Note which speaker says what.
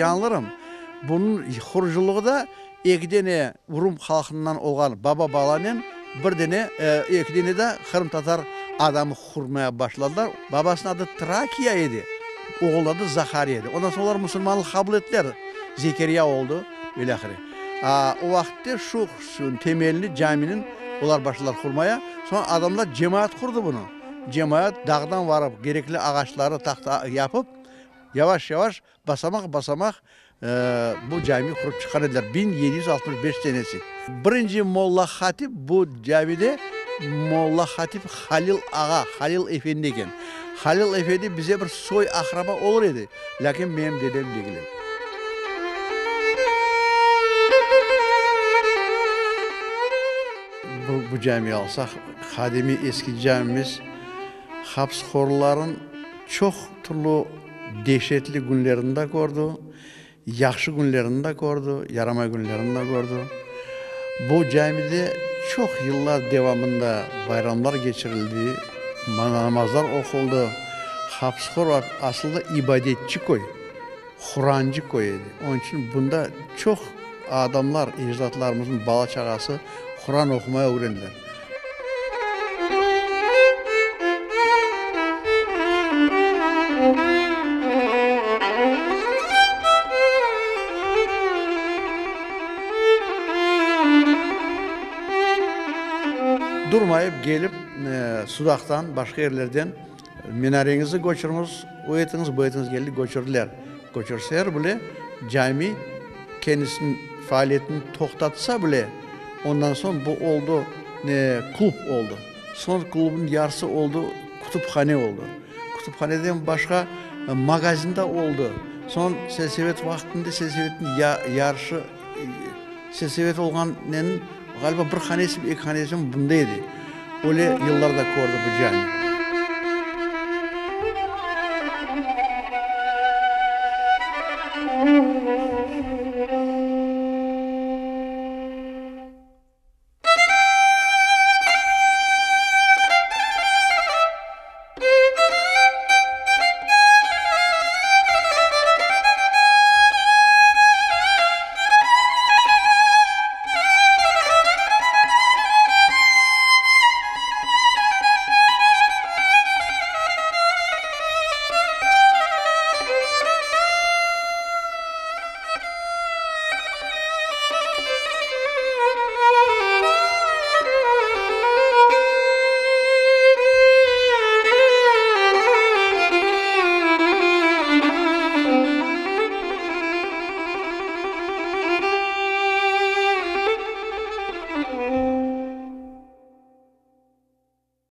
Speaker 1: yañılırım, bunıñ qurucılığı da eki dene urum halqından olğan baba-balanen bir dene, eki dene de qırımtatar adamı qurmaya başladılar. Babasınıñ adı Trakiya edi, oğlunıñ adı Zahariya edi. Ondan soñ olar musulmanlıq qabul ettiler, Zekeriya oldı, velâhire. O vaqıtte şu temelini caminiñ olar başladılar qurmaya. Soñ adamlar cemaat qurdı bunı. Cemaat dağdan varıp kerekli ağaçları, tahta yapıp, yavaş-yavaş Basamaq-basamaq bu cami qurıp çıqqan ediler, 1765 senesi. Birinci molla hatip bu camide molla hatip Halil ağa, Halil efendi eken. Halil efendi bize bir soy-aqraba olur edi, lâkin menim dedem degil edi. Bu camiyi alsaq, qadimiy eski camimiz, hapıshorların çoq türlü Deşetli künlerini de kördi, yahşı künlerini de kördi, yaramay künlerini de kördi. Bu camide çoq yıllar devamında bayramlar keçirildi, namazlar oquldı. Hapıshor asılında ibadetçi köy, Qurancı köy edi. Onıñ içün bunda çoq adamlar, ecdatlarımıznıñ bala-çağası Quran oqumaya ögrendiler. Durmayıp kelip, Sudaqtan, başqa yerlerden Minareñizni köçüriñiz, o etiñiz, bu etiñiz keldi, köçürdiler. Köçürseler bile, cami kendisiniñ faaliyetini toqtatsa bile, ondan soñ bu oldı ne, klub oldı. Soñ klubnıñ yarısı oldı kütüphane oldı. Kütüphaneden başqa magazin da oldı. Soñ selsevet vaqtında selsevetniñ yarışı, selsevet olğan neniñ, ğaliba, bir hanesi, eki hanesi bunda edi. Öyle yıllar da kördi bu cami.